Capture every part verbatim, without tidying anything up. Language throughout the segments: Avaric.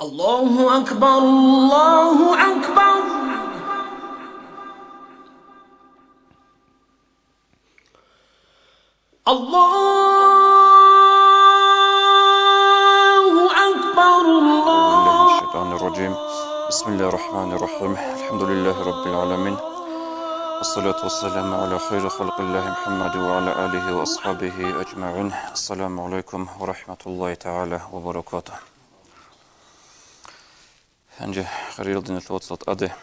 الله أكبر، الله أكبر. الله أكبر، الله. الشيطان الرجيم. بسم الله الرحمن الرحيم. الحمد لله رب العالمين. والصلاة والسلام على خير خلق الله محمد وعلى آله وأصحابه أجمعين. السلام عليكم ورحمة الله تعالى وبركاته. Гьанже, хириял диналъул вацал, тӀаде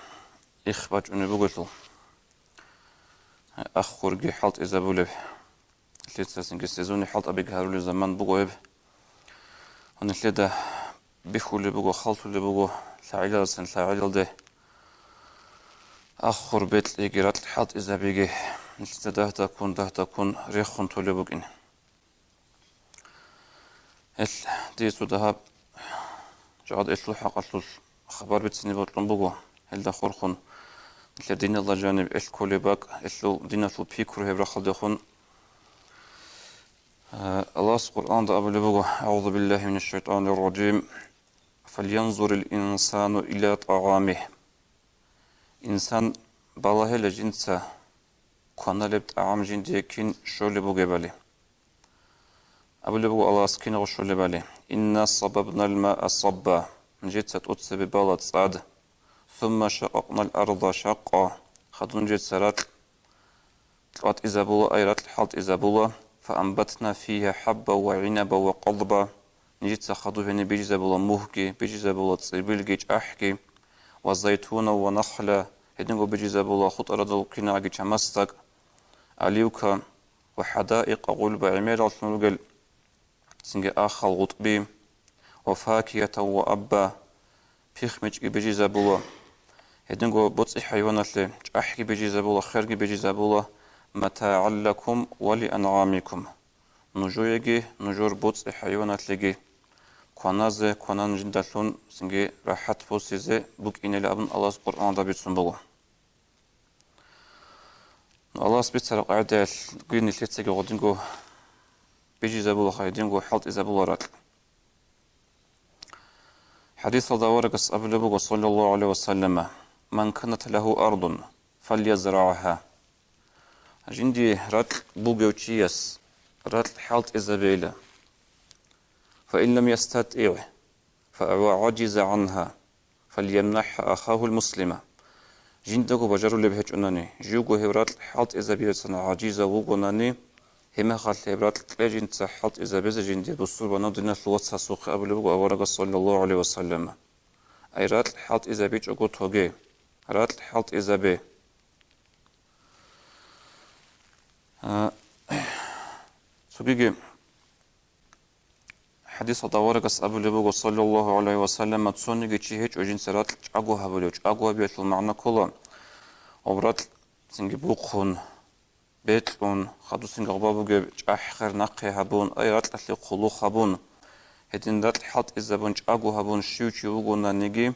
их бачӀунеб бугелъул, ахурги хӀалтӀизабулеб, лъицасинги сезони хӀалтӀабиги гьарулеб заман буго гьеб. Гьанилъеда бихьулеб буго, халтулеб буго лъагӀалиласан лъагӀалилде ахур бекьиги ракь хӀалтӀизабиги, лъица дагь-дагьккун, дагь-дагьккун рехун толеб букӀин. Гьел дие цо дагьаб жагьад элъул хӀакъалъулъ хабар бицине бокьун буго. Гьелда хурхун, нилъер диналда жаниб элъ кколеб бакӀ, элъул диналъул пикру гьеб рахъалдехун, э, Аллагьас Къуръанда абулеб буго: «أعوذ بالله من الشيطان الرجيم. فلينظر الإنسان إلى طعامه». Инсан балагьила жинца кваналеб тӀагӀам жиндие кин щолеб бугебали. Абулеб буго Аллагьас кинабго щолебали: «إنا صببنا الماء صبا». Нижеца тӀоцебе бала цӀад. «ثم شققنا الأرض شقا». Хадуб нижеца ракь кьватӀизабула, ай, ракь хӀалтӀизабула. «فأنبتنا فيها حبا وعنبا وقضبا». Нижеца хадуб гьениб бижизабула мухьги, бижизабула цӀибилги, чӀахӀги. «وزيتونا ونخلا». Гьединго бижизабула хутӀаразул кинагӀаги чамасдак, оливка. «وحدائق غلبا», гӀемераллъун ругел цинги ахал гъутӀби. «وفاكهة وأبا», пихмичӀги бижизабула. Гьединго боцӀи хӀайваналъе чӀахӀги бижизабула, херги бижизабула. «متاعا لكم ولأنعامكم». Нужееги, нужер боцӀи хӀайваналъеги кваназе, кванан жиндалъун цинги рахӀат босизе букӀинилан абун Аллагьас Къуръанда бицун буго. Ну, Аллагьас бицараб къагӀидаялъги нилъецаги гъодинго бижизабулаха, гьединго хӀалтӀизабула ракь. ХӀадисалда аварагас абулеб буго, саллаллагьу гӀалайгьи ва саллама: «من كانت له أرض فليزرعها». Жиндие ракь бугев чияс ракь хӀалтӀизабейила. «فإن لم يستطع فهو عاجز عنها فليمنحها أخاه المسلم». Жиндаго бажарулеб гьечӀонани, живго гьеб ракь хӀалтӀизабиялдасан гӀажизав вугонани, гьеб мехалъ гьеб ракь кье жинца хӀалтӀизабизе жиндир бусурбанав диналъул вацасухъе абулеб буго аварагас, саллаллагьу гӀалайгьи ва саллама. Ай, ракь хӀалтӀизабичӀого тоге, ракь хӀалтӀизабе. А, цогиги ХӀадисалда аварагас абулеб буго, саллаллагьу гӀалайгьи ва саллама: «Цониги чи гьечӀо жинца ракь чӀаго гьабулев». ЧӀаго гьабиялъул магӀна ккола, гьаб ракь цинги бухъун, бекьун, хадусин гъаба бугеб чӀахӀ-хер нахъе гьабун, ай, ракьалъе хъулухъ гьабун, гьедин ракь хӀалтӀизабун, чӀаго гьабун, щив чи вугонаниги,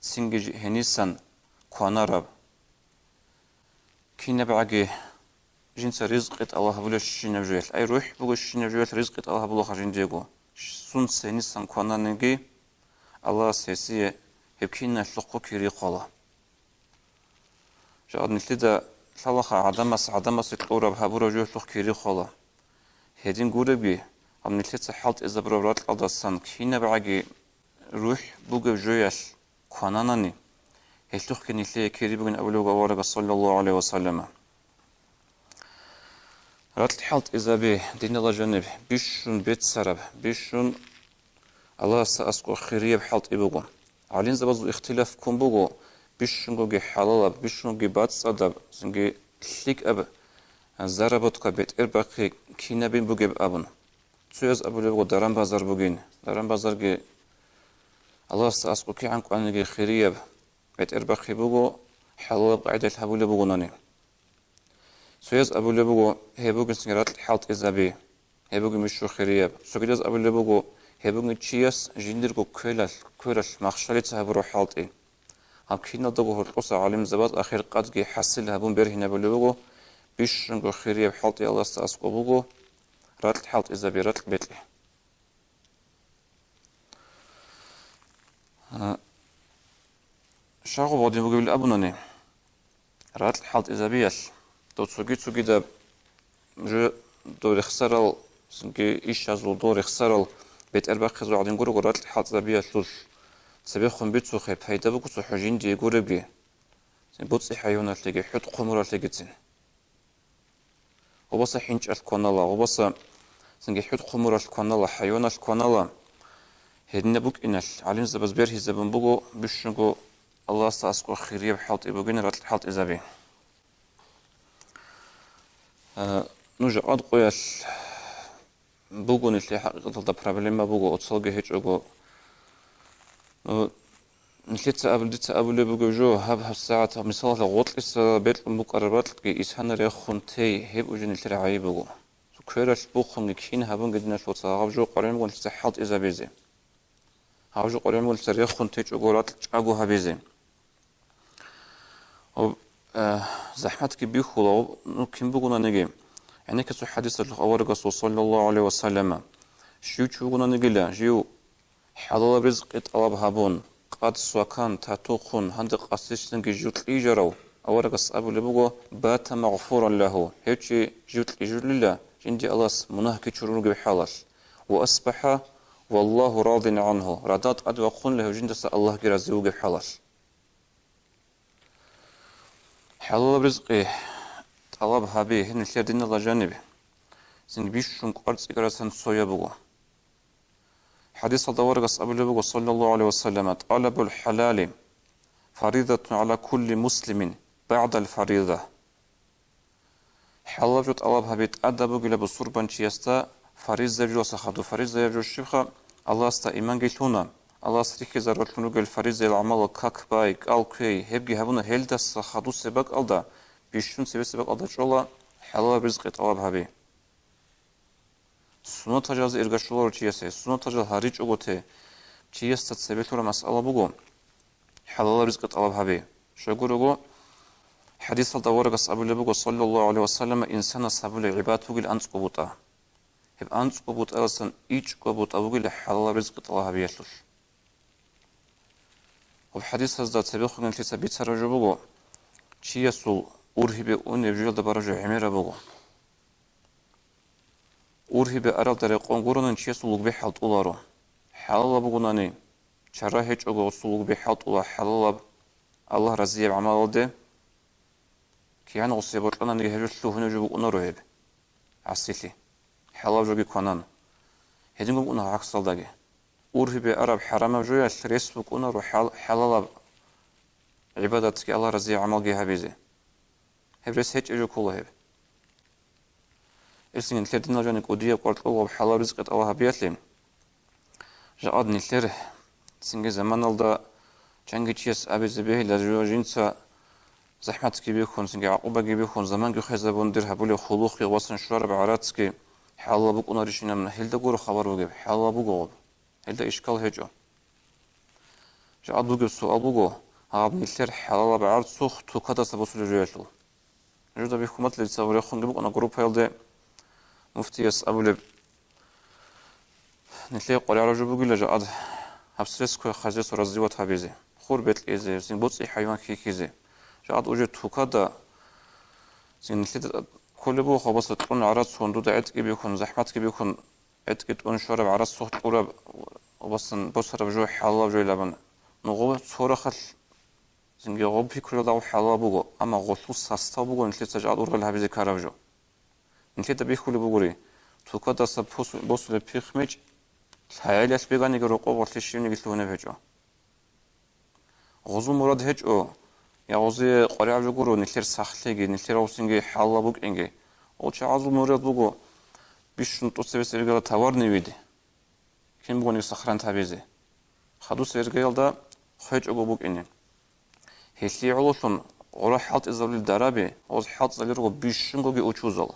цинги жи-, гьенисан кванараб. КинабгӀаги жинца ризкъи тӀалаб гьабулев щинаб жоялъ, ай, рухӀ бугев щинаб жоялъ ризкъи тӀалаб гьабулаха жиндиего. Сунца гьенисан квананиги, Аллагьас гьесие гьеб киналъухъго кири хъвала. Жагьад нилъеда лъалаха гӀадамас гӀадамасе кьураб гьабураб жоялъухъ кири хъвала. Гьедин гуребги, гьаб нилъеца хӀалтӀизабураб ракьалдасан кинабгӀаги рухӀ бугеб жоялъ квананани, гьелъухъги нилъее кири бугин абулеб буго аварагас, саллаллагьу гӀалайгьи ва саллама. Ракь хӀалтӀизабе, диналда жаниб, бищун беццараб, бищун Аллагьасда аскӀоб хирияб хӀалтӀи буго. ГӀалимзабазул ихтилаф ккун буго, бищунгоги хӀалалаб, бищунгоги бацӀцӀадаб, цинги лъикӀаб заработка, бетӀербахъи кинабин бугеб абун. Цояз абулеб буго, даран-базар бугин. Даран-базарги Аллагьасда аскӀоб кигӀан кӀваниги хирияб бетӀербахъи буго, хӀалалаб къагӀидалъ гьабулеб бугонани. Цояз абулеб буго, гьеб бугин цинги ракь хӀалтӀизаби, гьеб бугин бищун хирияб. Цогидаз абулеб буго, гьеб бугин чияс жиндирго квералъ, квералъ махщалица гьабураб хӀалтӀи. Гьаб киналдаго гьоркьоса гӀалимзабаз ахир къадги хӀасил гьабун бергьинабулеб буго, бищунго хирияб хӀалтӀи Аллагьасда аскӀоб буго, ракь хӀалтӀизаби, ракь бекьи. Щай гъоб гьадин бугебали абунани, ракь хӀалтӀизабиялъ, дов цоги-цогидаб жо-, дов рехсарал, цинги ишазул дов рехсарал бетӀер бахъизул гӀадин гурого ракь хӀалтӀизабиялъулъ цебехун бицухъе, пайда буго цохӀо жиндие гуребги, цин боцӀи хӀайваналъеги, хӀутӀ-хъумуралъегицин. Гъобаса хӀинчӀалъ кванала, гъобаса цинги хӀутӀ-хъумуралъ кванала, хӀайваналъ кванала. Гьединаб букӀиналъ, гӀалимзабаз бергьизабун буго, бищунго Аллагьасда аскӀор хирияб хӀалтӀи бугин ракь хӀалтӀизаби. Э, нуж къад къоялъ буго нилъее хӀакъикъаталда проблема буго, оцалги гьечӀого. Ну, нилъеца аб-, дица абулеб бугеб жо, гьаб, гьабсагӀат, мисалалъе, гъоркьиса бекьун букӀараб ракьги исана рехун тей, гьеб уже нилъер гӀайиб буго. Квералъ бухъунги кин гьабунги диналъул вацал, гьаб жо къваригӀун буго нилъеца хӀалтӀизабизе. Гьаб жо къваригӀун буго нилъеца рехун течӀого ракь чӀаго гьабизе. Гьаб, э, захӀматги бихьула, гьаб, ну, кин бугонаниги, гӀенеккасул хӀадисалъухъ аварагасул, саллаллагьу гӀалайгьи ва саллама, щив чи вугонанигила, жив хӀалалаб ризкъи тӀалаб гьабун, къад свакан, тату хъун, гьанде къасишлъунги жив кьижарав, аварагас абулеб буго, «Бата магъфуран лагьу», гьев чи жив кьижулила, жинди Аллагьас мунагьги чурун ругеб хӀалалъ, «Ва асбахӀа валлагьу радин гӀангьу», радал тӀад вахъунила гьев жиндаса Аллагьги рази вугеб хӀалалъ. ХӀалалаб ризкъи тӀалаб гьаби, гьеб нилъер диналда жаниб, цинги бищун кӀвар цӀикӀкӀарасан цояб буго. ХӀадисалда аварагас абулеб буго, саллаллагьу гӀалайгьи ва саллама, «ТӀалабул хӀалали фаридатун гӀала кулли муслимин багӀдал фарида». ХӀалалаб жо тӀалаб гьаби тӀадаб бугила бусурбанчиясда фаризаяб жоялъа хадуб. Фаризаяб жо щибха? Аллагьасда иманги лъуна, Аллагьас рихьизарулъун ругел фаризаял гӀамалал как бай, кӀал кквей, гьебги гьабуна, гьелдаса хадусеб бакӀалда, бищун цебесеб бакӀалда чӀола хӀалалаб ризкъи тӀалаб гьаби. Суннатал жалазе ирга щоларо чиясе, суннатал жал гьаричӀого те, чиясда цебе лъураб масъала буго хӀалалаб ризкъи тӀалаб гьаби. Щайгурелъул, хӀадисалда аварагас абулеб буго, саллаллагьу гӀалайгьи ва саллама, инсанас гьабулеб гӀибадат бугила анцӀго бутӀа. Гьеб анцӀго бутӀаялдасан ичӀго бутӀа бугила хӀалалаб ризкъи тӀалаб гьабиялъулъ. Гьеб хӀадисазда цебехун нилъеца бицараб жо буго, чиясул ургьибе унеб жоялда бараб жо гӀемераб буго. Ургьибе аралда рекъон гуронани чиясул лугби хӀалтӀуларо. ХӀалалаб бугонани, чара гьечӀого гъосул лугби хӀалтӀула хӀалалаб, Аллагь разияб гӀамалалде. КигӀан гъосие бокьананиги гьеб жо лъугьунеб жо букӀунаро гьеб гӀасилъи. ХӀалалаб жоги кванан. Гьединго букӀуна гӀаксалдаги. Ургьибе араб хӀарамаб жоялъ рес букӀунаро хӀал-, хӀалалаб гӀибадатги Аллагь разияб гӀамалги гьабизе. Гьеб рес гьечӀеб жо ккола гьеб. Гьелъин нилъер диналда жаниб кӀудияб къваркьула гьаб хӀалал ризкъи тӀалаб гьабиялъе. Жакъад нилъер цинги заманалда чанги чияс абизе бегьила жо-, жинца захӀматги бихьун, цинги гӀакъубаги бихьун, заманги хвезабун дир гьабулеб хъулухъги васан щвараб гӀарацги хӀалал букӀунарищинан, гьелда гуро хабар бугеб, хӀалал буго гьаб. Гьелда ишкал гьечӀо. Жакъад бугеб суал буго, гьаб нилъер хӀалалаб гӀарцухъ тукадаса босулеб жоялъул. Нужеда бихьун батила, дица рехунги букӀана группаялде, муфтияс абулеб, нилъее къваригӀараб жо бугила жакъад гьаб сельское хозяйство развивать гьабизе, хур бекьизе, цин боцӀи хӀайван хьихьизе. Жакъад уже тукада цин нилъеда кколеб буго, гьабаса кьун гӀарац гьун, дуда гӀетӀги бихьун, захӀматги бихьун, гӀетӀги тӀун щвараб гӀарацухъ кьураб, гьабасан босараб жо хӀалалаб жойилан абун. Нугъа цо рахъалъ цинги гъоб пикруялда гьаб хӀалалаб буго, амма гъолъул состав буго нилъеца жакъад ургъел гьабизе ккараб жо. Нилъеда бихьулеб бугури, тукадаса пос-, босулеб пихъ-мичӀ лъагӀелалъ беганиги рокъоб гъолъе щибниги лъугьунеб гьечӀо. Гъозул мурад гьечӀо, я гъозие къваригӀараб жо гуро нилъер сахлъиги, нилъер гъосинги хӀалалаб букӀинги. Гъол чагӀазул мурад буго бищун тӀоцебесеб иргала товарный вид. Кин бугониги сохранить гьабизе. Хадусеб иргаялда хвечӀого букӀине. Гьелъие гӀололъун гъоро хӀалтӀизабулел дараби, гъоз хӀалтӀизабулел руго бищунгоги учузал.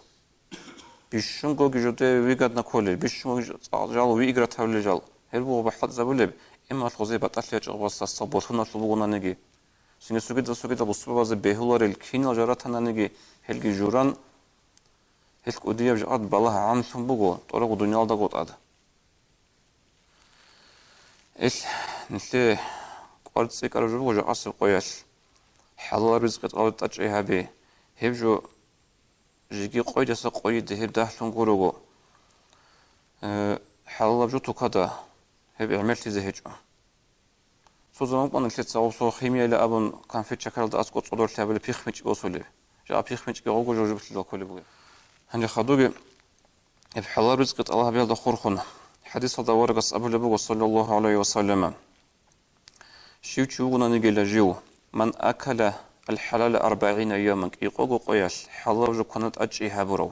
Бищунгоги жодее выгодно кколел, бищунгоги жо-, цӀакъ жал выиграть гьабулел жал. Гьел буго хӀалтӀизабулеб, ималъ гъозе батӀалъи гьечӀо гъоз состав болъуналъул бугонаниги. Цинги цогидал-цогидал бусурбабазе бегьуларел кинал жо ратананиги, гьелги журан, гьел кӀудияб жакъад балагь гӀамлъун буго тӀорого дуниялалдаго тӀад. Ил нилъее къварцӀи кӀараб жо буго жакъасеб къоялъ. ХӀалалаб ризкъи тӀалаб тӀадчӀей гьабе. Гьеб жо жеги къойдаса къойиде гьеб дагьлъун гурого. Э, хӀалалаб жо тукада, гьеб гӀемерлъизе гьечӀо. Цо заман кӀвана нилъеца гъоб цо химияйилан абун конфет-чакаралда аскӀоб цӀодорлъи гьабулеб пихмичӀ босулеб. Жакъа пихмичӀги гъобго жо жиб лъила кколеб бугеб. Гьанже хадуги гьеб хӀалалаб ризкъи тӀалаб гьабиялда хурхун. ХӀадисалда аварагас абулеб буго, саллаллагьу гӀалайгьи ва саллама: «Щив чи вугонаниги жив, ман акала аль-хӀалала арбагӀина явман, кӀикъого къоялъ хӀалалаб жо квана тӀадчӀей гьабурав».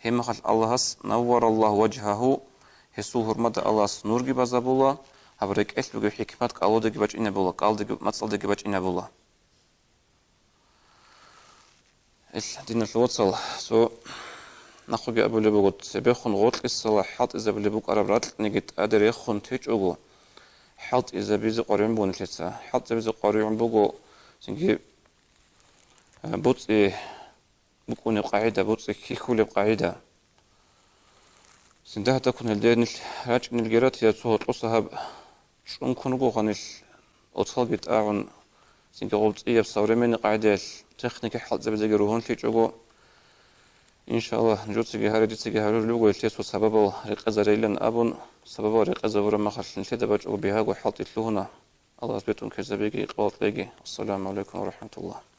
Гьеб мехалъ Аллагьас, «Наввараллагьу важгьагьу», гьесул гьурмада Аллагьас нурги базабула, гьаб рекӀелъ бугеб хӀикмат кӀалдиги бачӀинабула, кӀалдиги, мацӀалдеги бачӀинабула. Ил, диналъул вацал, цо нахъеги абулеб буго, цебехун гъоркьисала хӀалтӀизабулеб букӀараб ракьниги тӀаде рехун течӀого, хӀалтӀизабизе къваригӀун буго нилъеца. ХӀалтӀизабизе къваригӀун буго цинги, э, боцӀи букӀунеб къагӀида, боцӀи хьихьулеб къагӀида. Цинги гьадаккун гьелде нилъ рачӀинелги ратила, цо гьоркьоса гьаб чӀункун руго гъанилъ, оцалги тӀагӀун, цинги гъоб цӀияб современный къагӀидаялъ техника хӀалтӀизабизеги ругьунлъичӀого. Иншаллагь, нужецаги гьари, дицаги гьарулел руго, гьелъие цо сабабал рекъезарейилан абун, сабабал рекъезабураб мехалъ нилъеда бачӀого бигьаго хӀалтӀи лъугьуна. Аллагьас бетӀун ккезабеги, къватӀлъеги. Ассаламу гӀалайкум ва рахӀматуллагь.